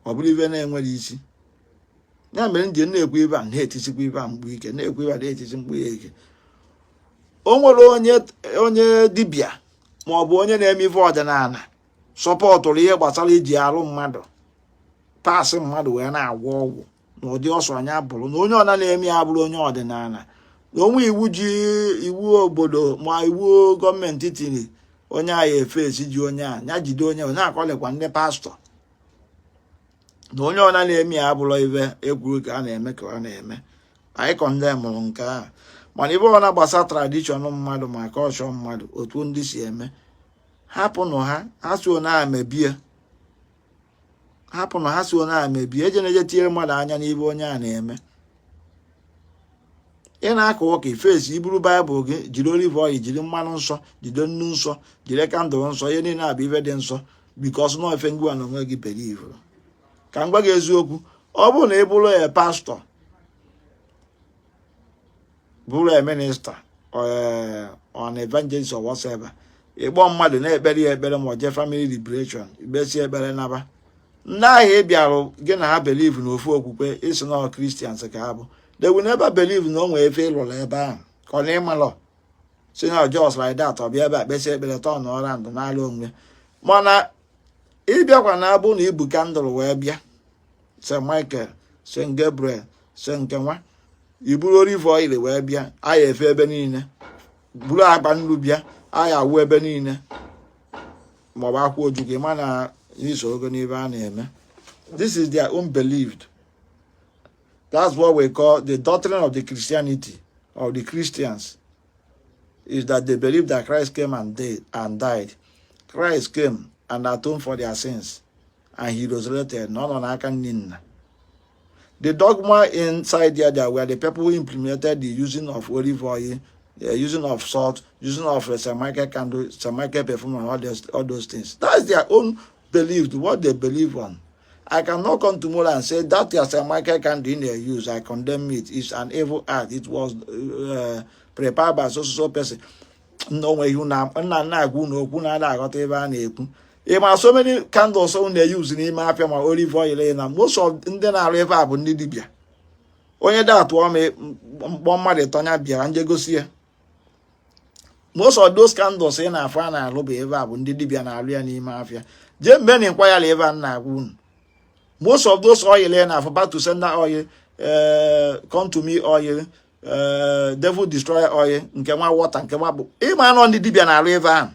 ọ bụrụ ibe na-enwere isi. Ya mere m ji na-ekwu ibe a, na-etisikwa ibe a mkpu ike, na-ekwu ibe a, na-etisi mkpu ya ike. O nwere onye dibịa ma ọ bụ onye na-eme ife ọdịnala supportụrụ ihe gbasara iji arụ mmadụ paasị mmadụ wee na-agwọ ọgwụ na ụdị ọsọ anya bụrụ na onye ọna na-eme ya bụrụ onye ọdịnala na onwe iwu ji iwu obodo ma iwu gọọmenti tiri onye agha efe esi ji onye a ya jide onye onye akọlịkwa ndị pastọ na onye ọna na-eme ya abụrụ ibe ekwuru ka a na-eme ka ọ na-eme. Anyị condemnụrụ nke ahụ. Mana ibe ọna gbasa tradition mmadụ ma culture mmadụ, otu ndị si eme, hapụnụ ha. Ha si onye a mebie, hapụnụ ha si onye a mebie. Eje na-eje tinyere mmadụ anya n'ibe onye a na-eme. Ị na-aka ụka, ifesi iburu Baịbụl gị, jiri olive oil, jiri mmanụ nsọ, jide nnu nsọ, jiri candle nsọ. Ihe niile a bụ ife dị nsọ, because nọ ife ngwa na onwe gị believe. Ka m gwa gị eziokwu, ọ bụrụ na ị bụrụ a pastọ, bụrụ a minister or an evangelist or whatever, ịkpọ mmadụ na-ekpere ya ekpere ma ọ jee family liberation, ikpesi ekpere naba, ndị ahụ ị bịarụ gị na ha believe n'ofu okwukwe, isi na Christians ka ha bụ, they will never believe na o nwee efe ịlụrụ ebe ahụ, ka ọ na ịmalọ si na just like that, ọ bịa ebe a kpesi ekpere, tọọ na ọra ndụ n'ala onwe. Mana ịbịakwa na abụ na ibu candle wee bịa, St Michael, St Gabriel, St nkenwa, iburu olive oil wee bịa, aya efe ebe niile, buru akpa nnu bịa, aya awụ ebe niile, maọbụ akwa ojukwu, ịma na isorogo n'ibe a na-eme. This is their own belief. That's what we call the doctrine of the Christianity of the Christians, is that they believe that Christ came and died. Christ came and atoned for their sins, and he resurrected. Nọ nọ n'aka nne nna. The dogma inside there, there were the people who implemented the using of olive oil, the using of salt, using of St. Michael candle, St. Michael perfume, and all those things. That's their own belief, what they believe on. I cannot come tomorrow and say that your St. Michael candle in their use, I condemn it. It's an evil act. It was prepared by so so so person. No way you na nna nna agwa unu okwu na-ada aghọta ebe a na-ekwu. Ị ma so many candles unu na-use n'ime afịa, ma olive oil, na most of ndị na-arụ ebe a bụ ndị dibịa. Onye da atụọ m mkpọ mmadụ ịtọnya bịara nje gosi ya. Most of those candles ị na-afụ a na-alụ bụ ebe a bụ ndị dibịa na-alụ ya n'ime afịa. Jee mgbe na nkwayala ebe a na-agwa unu. Most of those oil ị na-afụ, back to sender oil, come to me oil, Devil destroyer oil nke nwa water nke nwa bụ ịma anọ ndị dibịa na-arụ ebe ahụ.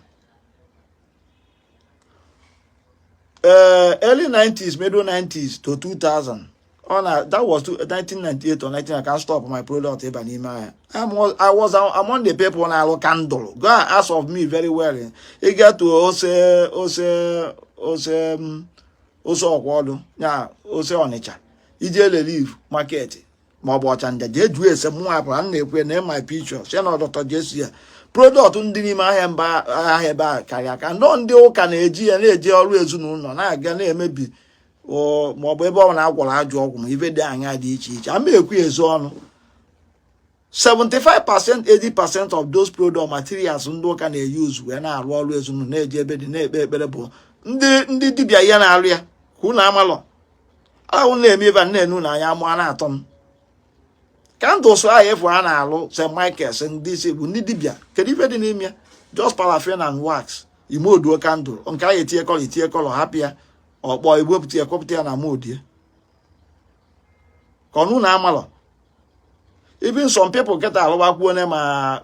Early 90s, middle 90s to 2000, ọ na that was 1998 or 19, I can stop my product ịba n'ime ahịa. I was among the people na-alụ candle. Go and ask of me very well. Ị get to ose ose ose ose ọkwa ya ose Ọnịcha, ije Relief Market maọbụ Ọchanja, jee jụọ ese mụ hapụrụ a na-ekwe na my picture si na Dr. Jesi ya product ndị n'ime ahịa mba ahịa ebe a karịa ka ndọ ndị ụka na-eji ya na-eji ọrụ ezinụlọ na-aga na-emebi maọbụ ebe ọ na-agwọrọ ajọ ọgwụ ma ife dị anya dị iche iche. Ama ekwu ezu ọnụ, 75% 80% of those product materials ndị ụka na-eyuzu wee na-arụ ọrụ ezinụlọ na-eji ebe dị na-ekpe ekpere bụ ndị dibịa ihe na-arụ ya ka unu amalọ ahụ na-eme ebe a na-enu na anya amụ a na-atọ m. Candles ahụ efu a na-alụ St. Michael ndị isi bụ ndị dibịa. Kedu ife dị n'ime ya? Just paraffin and wax imoduo candle nke ahụ, etinye colour, etinye colour, hapụ ya ọkpọ, ewepụta ya, kọpụta ya na modie ka ọnụ na amalọ. Even some people kịta alụwakwuo ma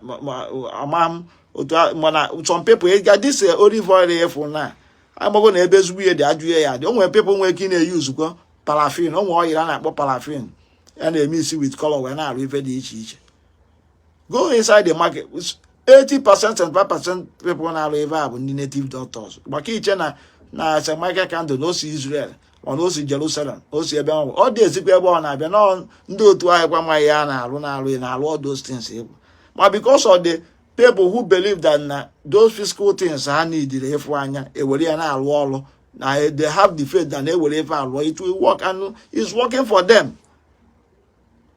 ama m otu, mana some people ịga this olive oil efu na agbago na ebe ezigbo ihe dị ajụ ya dị. O nwere people nwere ike ị na-eyuzukwa paraffin. O nwere oil a na-akpọ paraffin ya na-eme isi with color wee na-arụ ife dị iche iche. Go inside the market, 80%, 75% people na-arụ ebe a bụ ndị native doctors. Maka iche na St. Michael candle na osi Israel ọ na osi Jerusalem, osi ebe ọ ọ dị ezigbo ebe ọ na-abịa nọ. Ndị otu ahụ kwa amaghị ya na-arụ na-arụ all those things egwu, ma because of the people who believe that na those physical things ha need ịfụ anya ewere ya na-arụ ọrụ na they have the faith that na-ewere ife alụọ, it will work and it's working for them.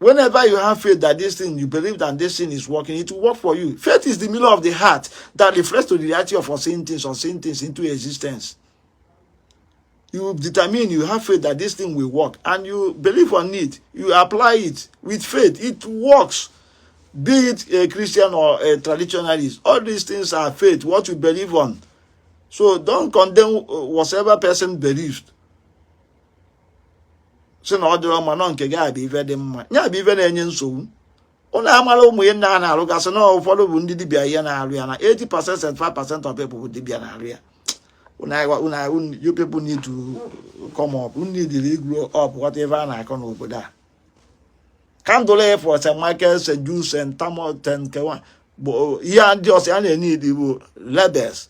Whenever you have faith that this thing, you believe that this thing is working, it will work for you. Faith is the mirror of the heart that reflects to the reality of unseen things, unseen things into existence. You determine, you have faith that this thing will work, and you believe on it, you apply it with faith, it works. Be it a Christian or a traditionalist, all these things are faith, what you believe on. So don't condemn whatever person believes. Si na ọ dịrọ mma nọ nke gị abụ ife dị mma, ya bụ ife na-enye nsogbu. Ụnụ amara ụmụ ihe nna a na-arụgasị na ụfọdụ bụ ndị dibịa ihe na-arụ ya na 80%, 75% of people bụ dibịa na-arụ ya. Una, you people need to come up. Unu need to grow up, ghọta ife a na-akọ n'obodo a. Candle for St. Michael, St. Jude, St. Thomas, St. Nkewa bụ ihe ndị ọsọ ya na-enye bụ labels.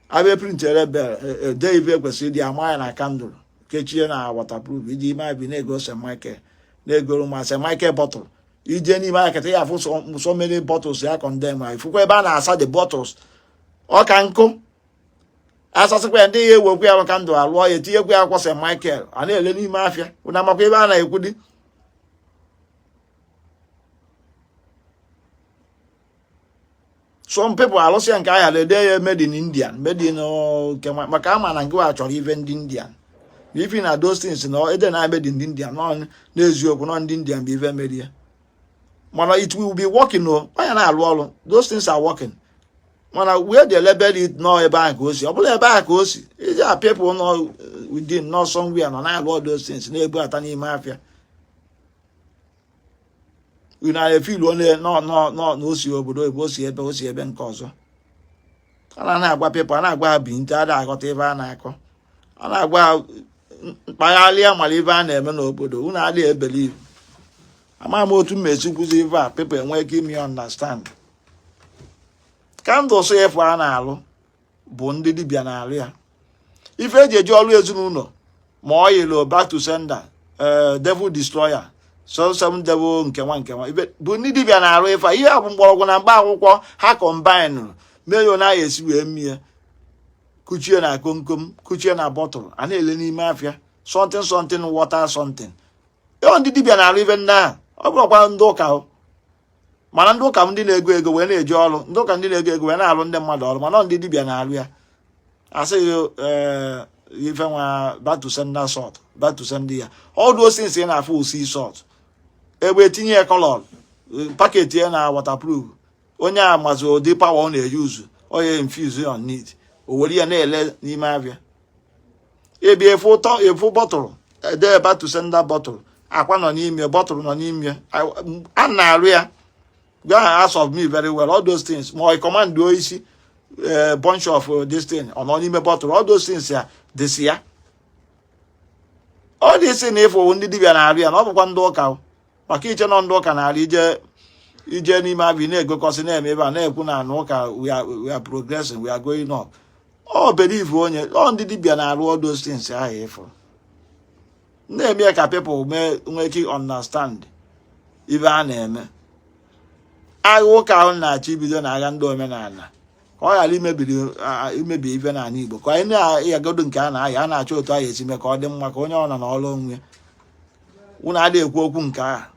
Abịa print label, ede ife kwesịrị ịdị ama ya na candle, kechie na waterproof iji ime abi na-ego St. Michael na-egoro ma St. Michael bottle. Ije n'ime akịta ya afụ so many bottles ya condemn ma ifụkwa ebe a na-asa the bottles ọ ka nkụ asasịkwa ya, ndị ya ewekwa ya candle alụọ ya, etinyekwa ya akwụkwọ St. Michael a na-ele n'ime afịa. Unu amakwa ebe a na-ekwu dị. Some people alụsịa nke ahịa ede ya made in Indian, made in nke maka ama na nke wa chọrọ ife ndị Indian. Ife na those things na ede na made in Indian nọ n'eziokwu nọ ndị Indian bụ ife mere ya, mana it will be working o. Onye na-alụ ọrụ, those things are working, mana where they label it nọ ebe ahụ ka o si, ọ bụla ebe ahụ ka o si iji a people nọ within nọ somewhere nọ na-alụ all those things na-ebubata n'ime afịa. Unu na-efilu onye nọ nọ nọ na o si obodo oyibo, o si ebe, o si ebe nke ọzọ. A na-agwa people, a na-agwa ha bi nte a na-aghọta ebe a na-akọ, a na-agwa ha mkpagharịa mara ife a na-eme n'obodo. Unu adịghị ebelieve. Ama m otu m esi kwụzi ife a people enwee ike ime understand. Candles efu a na-alụ bụ ndị dibịa na-alụ ya. Ife eji eji ọrụ ezinụlọ ma ọ yilo back to sender, devil destroyer, so seven devil nkewa nkewa ife bụ ndị dibịa na-arụ ife a. Ihe a bụ mgbọrọgwụ na mkpa akwụkwọ ha combine mee ya na esi wee mie kuchie na komkom, kuchie na bottle a na-ele n'ime afịa, something something water something. Ọ ndị dibịa na-arụ ife nne ahụ. Ọ bụrụkwa ndị ụka o, mana ndị ụka ndị na-ego ego wee na-eji ọrụ, ndị ụka ndị na-ego ego wee na-arụ ndị mmadụ ọrụ, mana ọ ndị dibịa na-arụ ya. Asịghị ee ife nwa back to sender salt, back to sender ya, all those things ị na-afụ sea salt egbe etinye ya colour, packet ya na waterproof. Onye a mazi ụdị power ọ na-eyuzu, ọ ya infuse on it, o were ya na-ele n'ime afịa. Ebi efu ụtọ efu bottle ede back to sender bottle, Akwa nọ n'ime, bottle nọ n'ime, a na-arụ ya. Go and ask of me very well, all those things. Ma ọ command isi bunch of this thing ọ nọ n'ime bottle, all those things ya dịsị ya. Ọ dị isi na ịfụ ndị dibịa na-arụ ya, na ọ bụkwa ndị ụka, maka iche nọ ndị ụka na-arụ. Ije ije n'ime abịa na-egokọsị na-eme ebe a na-ekwu na anụ ụka, we are progressing, we are going up. Ọ believe onye ọ ndị dibịa na-arụ all those things ahụ ịfụ na-eme ya, ka people mee nwee ike understand ibe a na-eme. Agha ụka ahụ na-achọ ibido na agha ndị omenala, ka ọ ghara imebiri imebi ife n'ala Igbo, ka anyị na-ayagodo nke a na-aya, a na-achọ otu anyị esi mee ka ọ dị mma, ka onye ọ nọ n'ọrụ onwe unu adịghị ekwu okwu nke a.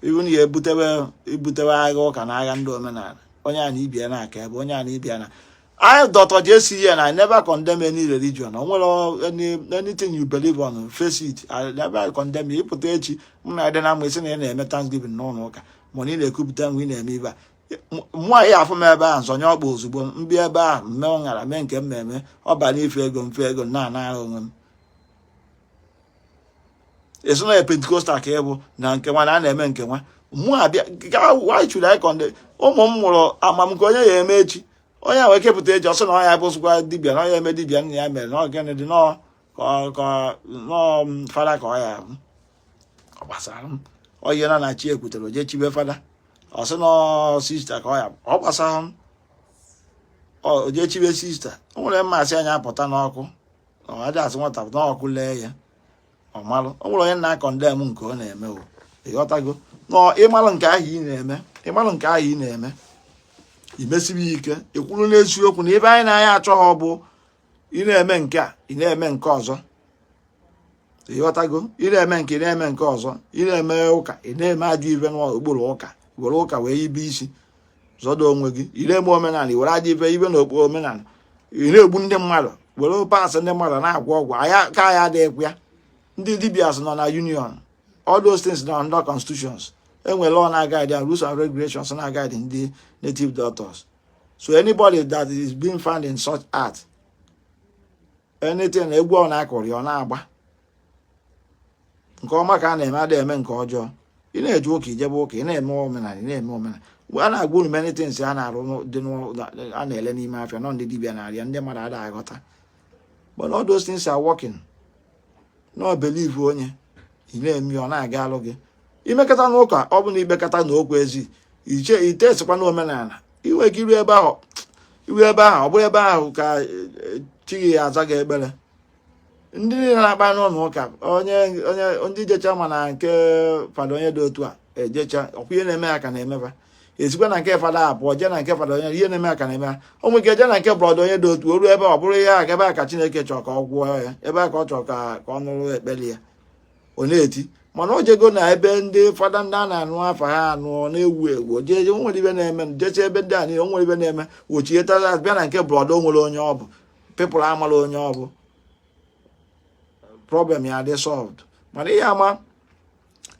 Iwu na ya ebutewe ibutewe agha ụka na agha ndị omenala, onye a na ibia na-aka ebe onye a na ibia na I, Dr. JCN, I never condemn any religion. O nwere anything you believe on, face it. I never condemn you. Ịpụta echi, m na-adị na mma isi na ị na-eme Thanksgiving n'ụlọ ụka, ma na ị na-ekwupụta nwe ị na-eme ibe a, mmụọ ya afụ m ebe ahụ, nzọnye ọkpa ozugbo mbịa ebe ahụ, mme ṅara mee nke mmemme ọ bara ife ego mfe ego na-anara onwe m. Esi na Pentecostal ka ị bụ na nke nwa na a na-eme nke nwa mụ abịa gaa. Why should I condemn? Ụmụ m mụrụ amam nke onye ya eme echi, onye a wee kepụta eji ọsọ na ọ ya bụsịkwa dibịa, na ọ ya eme dibịa nna ya mere na ọ gịnị dị nọọ ka nọọ fada ka ọ ya abụ. Ọ gbasara m? Ọ ihe na na chi ekwutere o jee chibe fada, ọ sị nọọ sister ka ọ ya, ọ gbasara m? Ọ jee chibe sister. O nwere mmasị anya apụta n'ọkụ, ọ adị asị nwata n'ọkụ lee ya, ọ malụ. O nwere onye na-acondemn nke ọ na-eme o, ịghọtago? Nọ ịmalụ nke ahụ ị na-eme, ịmalụ nke ahụ ị na-eme, imesibi ike ikwuru n'eziokwu na ebe anyị na-anya achọghị bụ ị na-eme nke a, ị na-eme nke ọzọ, ịghọtago? Ị na-eme nke, ị na-eme nke ọzọ, ị na-eme ụka, ị na-eme ajọ ife n'okpuru ụka, were ụka wee yibe isi zọdo onwe gị. Ị na-eme omenala, i were ajọ ife ibe n'okpuru omenala, ị na-egbu ndị mmadụ, were pasị ndị mmadụ na-agwọ ọgwụ anya ka ya adịghịkwa ya. Ndị dibias nọ na union, all those things nọ under constitutions. Enwere law na-aguide and rules and regulations na-aguide ndị native doctors. So anybody that is being found in such act, anything, egwu ọ na-akụrụ ya, ọ na-agba nke ọma ka a na-eme, adịghị eme nke ọjọọ. Ị na-eje ụka, ijebe ụka, ị na-eme omenala, ị na-eme omenala. A na-agwa unu many things a na-arụ dị a na-ele n'ime afịa nọ, ndị dibịa na-arịa ndị mmadụ adịghị aghọta, but all those things are working. No believe onye ị na-eme, ọ na-aga alụ gị. Imekọta n'ụka, ọ bụ na ikpekọta na okwu ezi iche ite esikwa n'omenala, inwe ike iru ebe ahụ, iru ebe ahụ, ọ bụrụ ebe ahụ ka chi gị aza gị ekpere. Ndị niile na-akpa n'ụlọ ụka, onye onye ndị jecha, ma na nke fada onye dị otu a ejecha, ọkwa ihe na-eme ya ka na-emeba. Esikwa na nke fada a pụọ jee na nke fada onye, ihe na-eme ya ka na-eme ha. O nwere ike jee na nke brother onye dị otu o ruo ebe ọ bụrụ ihe a, ebe a ka Chineke chọrọ ka ọ gwụọ ya, ebe a ka ọ chọrọ ka ọ nụrụ ekpere ya, ọ na-eti. Mana o jego na ebe ndị fada ndị a na-anụ afa ha anụ na-ewu ewu, jee o nwere ibe na-eme, jecha ebe ndị a niile, o nwere ibe na-eme, wochieta bịa na nke brother o nwere onye ọ bụ, people amara onye ọ bụ, problem ya dị solved. Mana ihe ama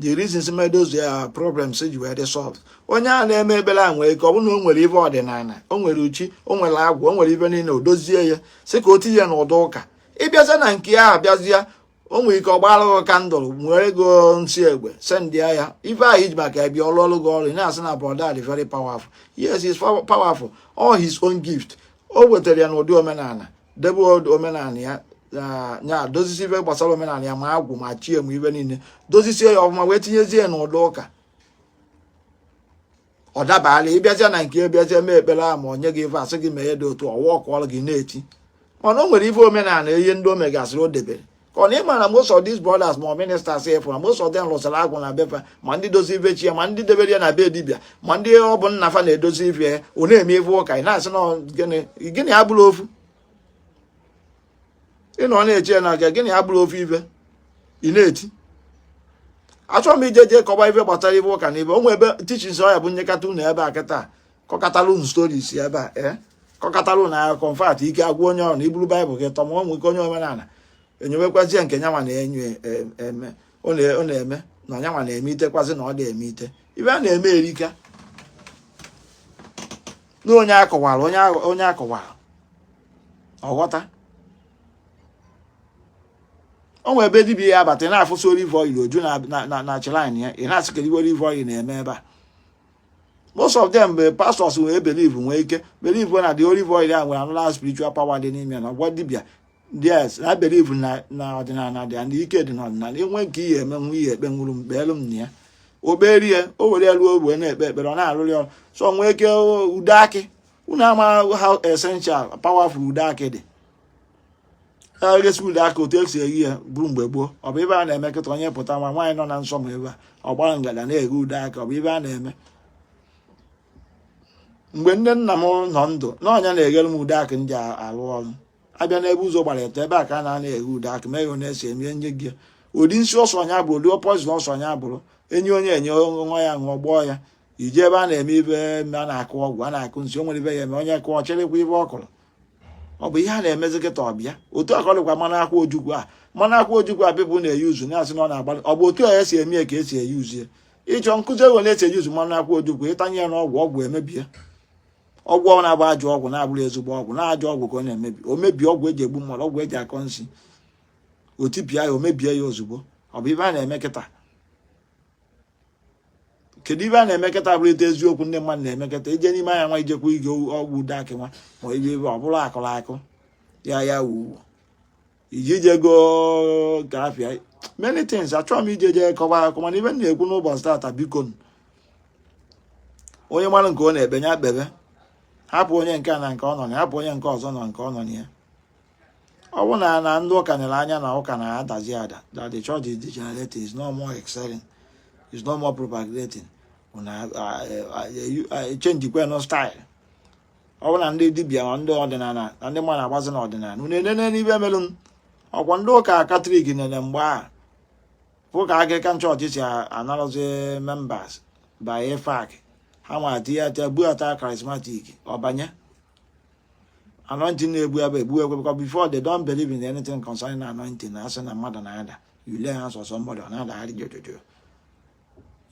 the reasons made those ya problems ji wee dị solved, onye a na-eme ekpere a nwere ike ọ bụrụ na o nwere ife ọdịnala, o nwere uchi, o nwere agwụ, o nwere ife niile, o dozie ya, sị ka o tinye ya n'ụdị ụka. Ịbịazie na nke ya, abịazie, o nwere ike ọ gbara gị candle, nwere ego nsị egbe, sendịa ya ife ahụ iji maka ya bịa ọrụ ọrụ gị ọrụ. Ị na-asị na brother dị very powerful. Yes, he's powerful, all his own gift o wetara ya n'ụdị omenala, debe omenala ya nya dozisi ife gbasara omenala ya, ma agwụ, ma chie, ma ife niile, dozisie ya ọfụma, wee tinyezie ya n'ụdị ụka, ọ dabala. Ịbịazịa na nke bịazie mee ekpere ahụ, ma ọ nye gị ife, asị gị mee ihe dị otu ọwa ọkụọlụ gị na-eti. Mana o nwere ife omenala, ihe ndị o megasịrị o debere, ka ọ na ịma na most of these brothers ma ministers efu na most of them lụsara agwụ na befa, ma ndị dozi ife chi ya, ma ndị debere ya na be dibịa, ma ndị ọ bụ nna fa na-edozi ife ya, ọ na-eme ife ụka. Ị na-asị na gịnị gịnị abụrụ ofu, ị nọ na-eche na gịnị abụrụ ofu ife ị na-eti. Achọrọ m ije jee kọba ife gbasara ife ụka na ife onwe ebe teachings ọ ya bụ nyekata unu ebe a kịta, kọkatara unu stories ebe a, ee, kọkatara unu akụkọ mfat ike agwụ onye ọrụ na iburu Baịbụl gị tọma onwe ike onye omenala enyewekwazie nke nyanwa na-enyo eme, ọ na-eme na nyanwa na-eme itekwazi na ọ na-eme ite ife a na-eme erika na onye akọwara onye akọwara ọghọta. O nwere ebe dibịa ya abata, ị na-afụsị olive oil oju na shrine ya, ị na-asị, kedu ibe olive oil na-eme ebe a? Most of them bụ pastors nwere believe, nwee ike believe na the olive oil a nwere another spiritual power dị n'ime ya na ọgwọ dibịa. Yes, na believe na ọdịnala dị na ike dị n'ọdịnala. Inwe nke ihe eme nwe ihe ekpe nwuru m kpeelu m na ya o kperie, o were elu o wee na-ekpe ekpere, ọ na-arụrị ọrụ. So nwee ike ude akị unu ama how essential, powerful ude akị dị. Egesi ude aka otu esi eghi ya bụrụ mgbe gboo, ọ bụ ebe a na-eme kịta. Onye pụta, nwa nwaanyị nọ na nsọ ma ebe a ọ gbara ngada na-eghe ude aka. Ọ bụ ebe a na-eme mgbe nne nna m nọ ndụ na ọnya na-eghere m ude akị ndị alụ ọrụ. Abịa n'ebe ụzọ gbara eto, ebe a ka a na-ana eghe ude akị, mee ya na-esi eme nye gị ụdị nsị ọsọ nya bụrụ, ụdị poison ọsọ nya bụrụ, enyi onye enye nwa ya ṅụọ gbọọ ya. Ije ebe a na-eme ibe a na-akụ ọgwụ, a na-akụ nsị, o nwere ibe ya eme onye kụọ chịrịkwa ibe ọ kụrụ. Ọ bụ ihe a na-emezi kịta. Ọbịa otu a ka ọ dịkwa mmanụ akwụ ojukwu a. Mmanụ akwụ ojukwu a people na-eyuzu na-asị na ọ na-agbalị. Ọ bụ otu a esi eme ya ka esi eyuzu ya. Ịchọ nkụzi ego na-esi eyuzu mmanụ akwụ ojukwu, ịtanye ya n'ọgwụ, ọgwụ emebie. Ọgwụ ọ na-abụ ajọ ọgwụ na-abụrụ ezigbo ọgwụ na ajọ ọgwụ ka ọ na-emebi. O mebie ọgwụ eji egbu mmadụ, ọgwụ eji akọ nsị, o tipịa ya, o mebie ya ozugbo. Ọ bụ ibe a na-eme kịta. Kedu ibe a na-eme kịta bụrụ ite eziokwu ndị mmadụ na-eme kịta? Ije n'ime anya nwa, ijekwa ige ọgwụ ude akị nwa, ma ibe ibe ọ bụrụ akụrụ akụ ya ya wuwu iji ije go ka afịa. Many things achọrọ m ije jee kọba akụ, mana ibe m na-ekwu n'ụbọchị tata, biko, onye mara nke ọ na-ekpe ya kpebe. Hapụ onye nke a na nke ọ nọ na, hapụ onye nke ọzọ nọ nke ọ nọ na ya. Ọ bụ na ndị ụka nyere anya na ụka na-adazi ada, that the church is degenerating, is no more excelling, is no more propagating, na change kwe no style. Ọ bụ na ndị dibịa ma ndị ọdịnala na ndị mmadụ na-agbazi n'ọdịnala, unu enene n'ibe melụ ọkwa ndị ụka Katọlik nene mgbe a fụ ka Anglican Church si anarụzi members by EFAC ha nwa tinye ata buata charismatic ọbanye anointing na-egbu ebe egbu egbe, because before, they don't believe in anything concerning anointing. Na asị na mmadụ na-ada, you lay hands on somebody, ọ na-adagharị jojojo,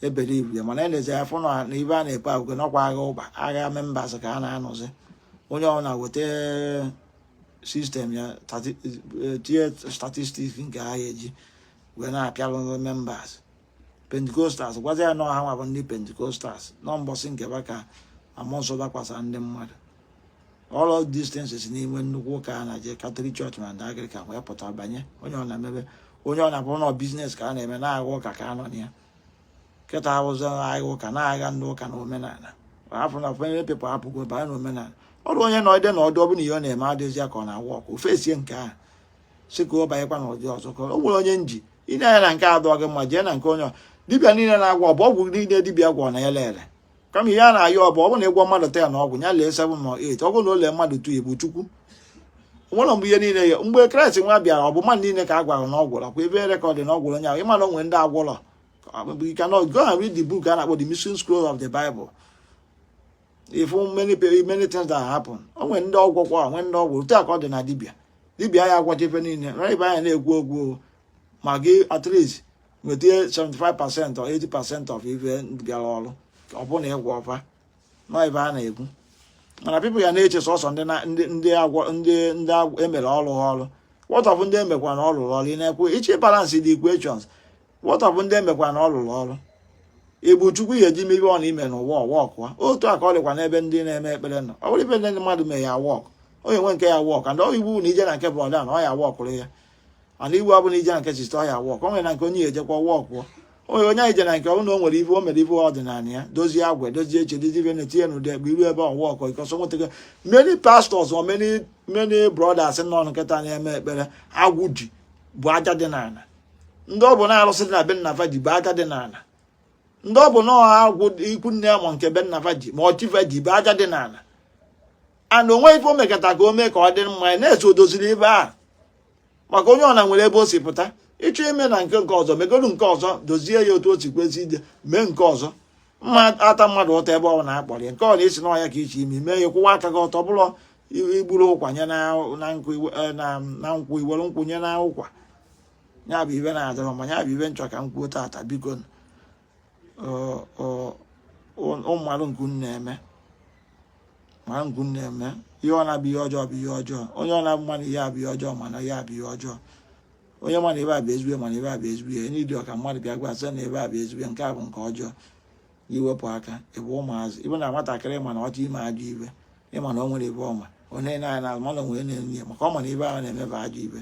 e believe ya. Mana elezi afọ na ibe a na-ekpe akwụkwọ n'ọkwa agha ụba agha members ka a na-anọzi. Onye ọbụla weta system ya, tinye statistics nke ha eji wee na-apịalụ members. Pentecostals gwazi ya na ọha nwa bụ ndị Pentecostals nọ mbọsị nke ba ka amụọ nsọ dakwasara ndị mmadụ. All of these things si n'ime nnukwu ụka a na-eje Catholic Church ma ndị Anglican wee pụta banye. Onye ọ na-emebe, onye ọ na-abụrụ na business ka a na-eme, na-agha ụka ka a nọ na ya kịta. Awụzi agha ụka na-agha ndị ụka na omenala afọ na many people hapụgo banye na omenala ọrụ. Onye nọ ide na ọdụ ọbụla ihe ọ na-eme adịghịzi ya ka ọ na-awụ ọkụ ofesie nke ahụ si ka ọ banyekwa n'ụdị ọzọ, ka o nwere onye nji ị na-anya na nke adọ gị mma, jee na nke onye dibịa niile na-agwọ. Ọ bụ ọgwụ niile dibịa gwọ na ele ele, kama ihe a na-ayọ ọ bụ, ọ bụ na ịgwọ mmadụ 10 ọgwụ, ya lee 7 ma 8. Ọ bụrụ na o lee mmadụ 2, igbu chukwu nwere mgbe ihe niile ya. Mgbe Kraịst nwa bịara, ọ bụ mmadụ niile ka a gwara na ọ gwọrọ kwa ebe record na ọ gwọrọ onye ahụ. Ịma na onwe ndị agwọrọ. You cannot go and read the book a na-akpọ The Missing Scroll of the Bible, if many many things that happen. O nwere ndị ọgwụkwọ, nwee ndị ọgwụ. Otu a ka ọ dị na dibịa. Dibịa ya agwọcha ife niile na ebe anya na-ekwu okwu, ma gị at least nweta 75% or 80% of ife bịara ọrụ, ọ bụ na ịgwọ ọfa nọ ebe a na-ekwu. Mana people ya na-eche sọsọ ndị ndị ndị agwọ, ndị emere ọrụ ha ọrụ. What of ndị emekwa na ọ rụrụ ọrụ? Ị na-ekwu iche balance the equations. What of ndị emekwa na ọ rụrụ ọrụ? Igbu chukwu ihe eji ime ọ na ime n'ụwa ọwa ọkụwa. Otu a ka ọ dịkwa n'ebe ndị na-eme ekpere nọ. Ọ bụrụ ibe ndị mmadụ mee ya work, onye nwe nke ya work, and ọ iwu na ije na nke brother na ọ ya workụrụ ya, mana iwu abụ na ije na nke sister ọ ya work. O nwere na nke onye ya ejekwa workụọ onye anyị je na nke ọ bụrụ na o nwere ife o mere, ife ọdịnala ya, dozie agwa, dozie eche, dozie ife na-etinye n'ụdị ekpe iru ebe ọ work. Because nwetago many pastors or many many brothers nọ nkịta na-eme ekpere agwụ ji bụ aja dị n'ala. Ndị ọ bụ na arụsị dị na be nna fa ji bụ aja dị n'ala. Ndị ọ bụ na agwụ ikwu nne ya ma nke be nna fa ji ma ọchịfa ji bụ aja dị n'ala. And onwe ife o mekọta ka o mee ka ọ dị mma na-eso doziri ebe a, maka onye ọna nwere ebe o si pụta. Ịchọ ime na nke ọzọ, megodu nke ọzọ, dozie ya otu o si kwesị ide, mee nke ọzọ mma. Ata mmadụ ụta ebe ọ na-akpọrọ ya nke ọ na-esi n'ọhịa ka iche ime mee ya, kwụwa aka gị ọtọ, bụrụ igburu ụkwa nye na nkụ na nkwụ, iwere nkwụ nye na ụkwa ya bụ ibe na-adịrọ ma ya bụ ibe nchọ ka m kwuo tata. Biko, ụmụ nke unu na-eme ma nke unu na-eme, ihe ọ na-abụ ihe ọjọọ bụ ihe ọjọọ. Onye ọ na-abụ mmadụ ihe abụ ihe ọjọọ, mana ihe abụ ihe ọjọọ. Onye ma na ebe a bụ ezigbo, mana ebe a bụ ezigbo ihe ndị ọka mmadụ bịa gwa sị na ebe a bụ ezigbo, nke a bụ nke ọjọọ, iwepụ aka. Ịbụ ụmụazị, ịbụ na nwatakịrị ma na ọchọ ime ajọ ibe, ịma na o nwere ebe ọma ọ na-ene anya n'azụ, mana onwe na-enye ya maka ọ ma na ibe ahụ na-eme bụ ajọ ibe.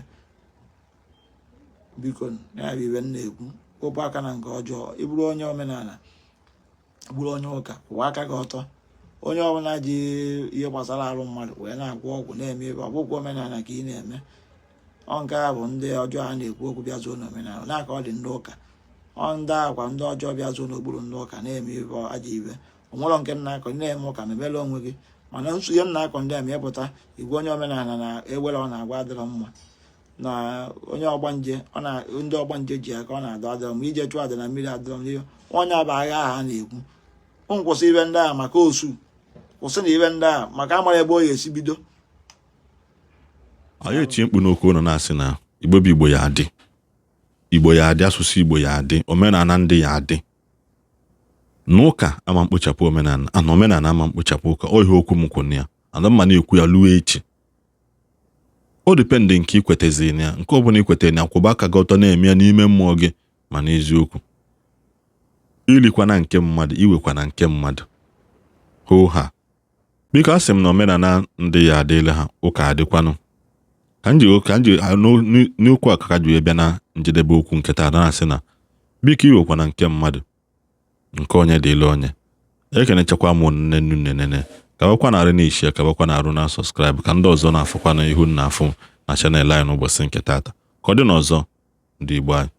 Biko, ya bụ ibe m na-ekwu, wepụ aka na nke ọjọọ. Ịbụrụ onye omenala, bụrụ onye ụka, kwụwa aka gị ọtọ. Onye ọbụla ji ihe gbasara arụ mmadụ wee na-agwọ ọgwụ na-eme ebe ọ bụkwa omenala ka ị na-eme, ọ nke a bụ ndị ọjọọ a na-ekwu okwu bịa zuo n'omenala na-aka ọ dị ndị ụka, ọ ndị akwa ndị ọjọọ bịa zuo n'okpuru ndị ụka na-eme ibe ajọ ibe. Onwere nke m na-akọ na-eme ụka, mebere onwe gị, mana nso ihe m na-akọ ndị a ma ịpụta igwe onye omenala na ewere ọ na-agwa adịrọ mma, na onye ọgbanje ọ na ndị ọgbanje ji aka ọ na-adọ adịrọ mma, ije chụọ aja na mmiri adịrọ mma. Ihe onye bụ agha ahụ a na-ekwu, m kwụsị ibe ndị a maka osu, kwụsị na ibe ndị a maka amara ebe ọ ga-esi bido. Anyị etie mkpu n'okwu ụlọ na-asị na Igbo bụ Igbo ya adị, Igbo ya adị, asụsụ Igbo ya adị, omenala ndị ya adị. N'ụka ama mkpochapụ omenala, ana omenala ama mkpochapụ ụka. Ọ ihe okwu m kwụ ya ana mma na-ekwu ya luo echi. O depend nke ikwetezi na ya, nke ọbụla ikwetezi na ya, kwụba aka gị ọtọ na-eme ya n'ime mmụọ gị ma n'eziokwu. Ilikwana nke mmadụ, iwekwana nke mmadụ hoo ha. Biko, asị m na omenala ndị ya adịla ha, ụka adịkwanụ. Ka m ji n'okwu a ka ji wee bịa na njedebe okwu nke taa, na-asị na biko, iwekwana nke mmadụ, nke onye dịla onye. Ekenechakwa m nne nne nene kabakwa na arụ na ishie, kabakwa na arụ na subscribe, ka ndị ọzọ na-afụkwa na ihu na afụ na channel anyị n'ụbọchị nke taata. Ka ọ dị n'ọzọ, ndị Igbo anyị.